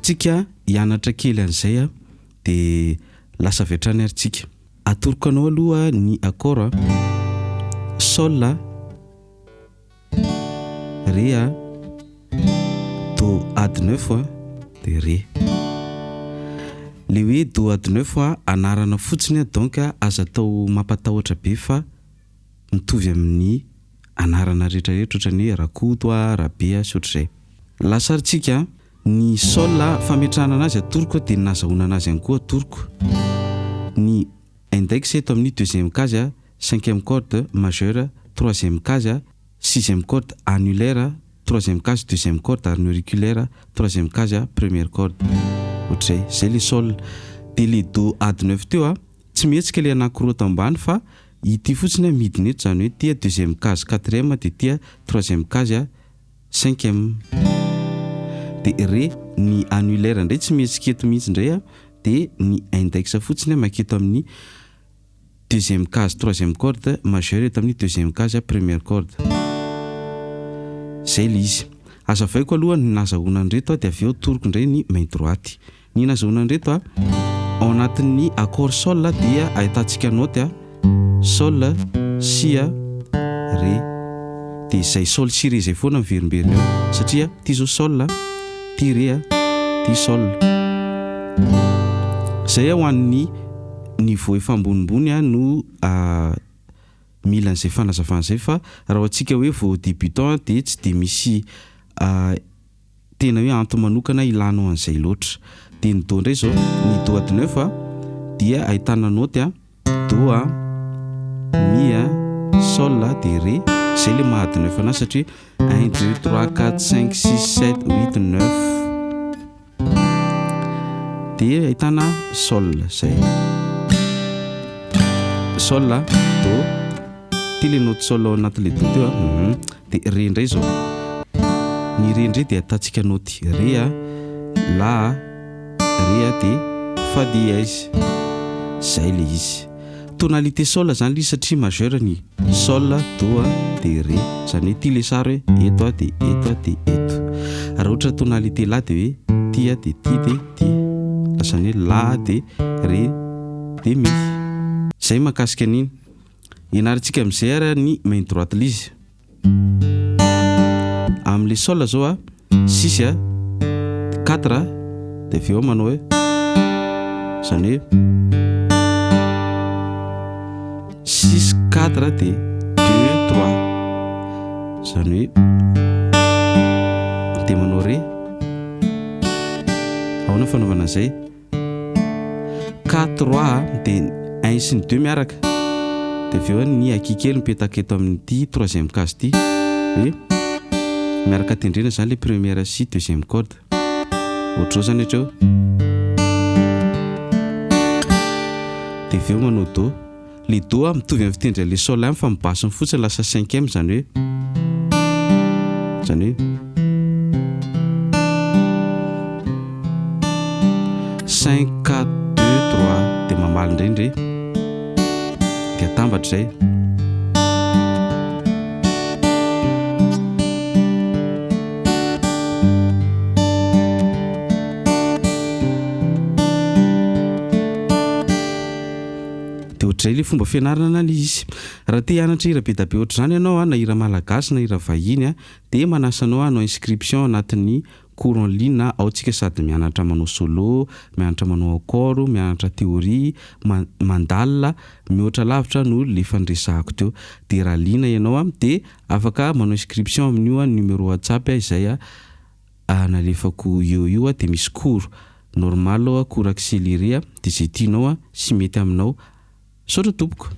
Andaontsika hianatra kely an'izay a, de lasa avy hatrany ary tsika. Atoroko anao aloha ny accord a, sol a, ré a, do add neuf a, de ré. Le hoe do add neuf a anarana fotsiny a, donc aza atao mampatahotra be fa mitovy amin'ny anarana rehetrarehetra ohatran'ny hoe Rakoto a, Rabe a sy ohatr'izay. Lasa ary tsika ny sol a, fametrahana anazy atoroko dia ny nahazahoana anazy ihany koa atoroko. Ny index eto amin'ny deuxième case a, cinquième corde majeure, troisième case a, sixième corde annulaire, troisième case deuxième corde ary ny auriculaire, troisième case a, première corde. Ohatr'izay, zay le sol. Dia le do add neuf teo a, tsy mihetsika le anankiroa ato ambany fa ity fotsiny a midina eto, zany hoe ty a deuxième case quatrième dia ty a troisième case a cinquième. Dia ré, ny annulaire indray tsy mihetsika eto mihitsy indray a, dia ny index fotsiny a maketo amin'ny deuxième case troisième corde, majeur eto amin'ny deuxième case a première corde. Zay le izy. Azavaiko aloha ny nahazahoana an'ireto a, dia avy eo atoroko indray ny main droite. Ny nahazahoana an'ireto a, ao anatin'ny accord sol dia ahitantsika note a, sol, si a, ré. Dia izay sol sy ré izay foana miverimberina eo satria ty zao sol, ty ré a, ty sol. Zay ho an'ny niveau efa ambonimbony a no mila an'izay fanazavana izay, fa raha ho antsika hoe vao débutant dia tsy de misy tena hoe antony manokana ilanao an'izay loatra. Dia ny do indray zao, ny do add neuf a dia ahitana note a, do a, mi a, sol a, dia ré. Zay le maha add neuf anazy satria 1 2 3 4 5 6 7 8 9 dia ahitana sol zay. Sol a, do, ty le note sol ao anatin'le do teo a, dia ré indray zao. Ny ré indray dia ahitantsika note ré a, la a, ré a, dia fa dièse. Zay le izy. Tonalité sol zany le izy satria majeur ny sol, do a, dia ré. Zany hoe ty le sary hoe eto a, dia eto a, dia eto. Raha ohatra tonalité la dia hoe ty a, dia ty, dia ty. Lasa ny hoe la dia ré dia mi. Zay mahakasika an'iny. Ianarantsika amin'izay ary ny main droite le izy. Amin'le sol zao a, six a, quatre a, dia avy eo manao hoe, zany hoe six quatre dia deux trois, zany hoe dia manao ré. Ahoana fanaovana an'izay? Quatre trois dia un sy ny deux miaraka, dia avy eo ny ankihy kely mipetaka eto amin'ity troisième case ity, hoe miaraka tendrena zany le première sy deuxième corde. Ohatr'izao zany hatreo. Dia avy eo manao do. Le do a mitovy amin'ny fitendry an'le sol ihany fa ny basse-ny fotsiny lasa cinquième, zany hoe zany hoe cinq quatre deux trois, dia mamaly indray ndre, dia atambatra izay. Dia ohatr'izay ilay fomba fianarana ilay izy. Raha te hianatra hira be dia be ohatr'izany ianao a, na hira malagasy na hira vahiny a, dia manasa anao hanao inscription anatin'ny cours en ligne ao tsika sady mianatra manao solo, mianatra manao accord, mianatra théorie, mandalina mihoatra lavitra noho le efa niresahako teo. Dia raha liana ianao a, dia afaka manao inscription amin'io numéro WhatsApp izay nalefako eo io, dia misy cours normal ao, cours accéléré, dia izay tianao sy mety aminao. Misaotra tompoko.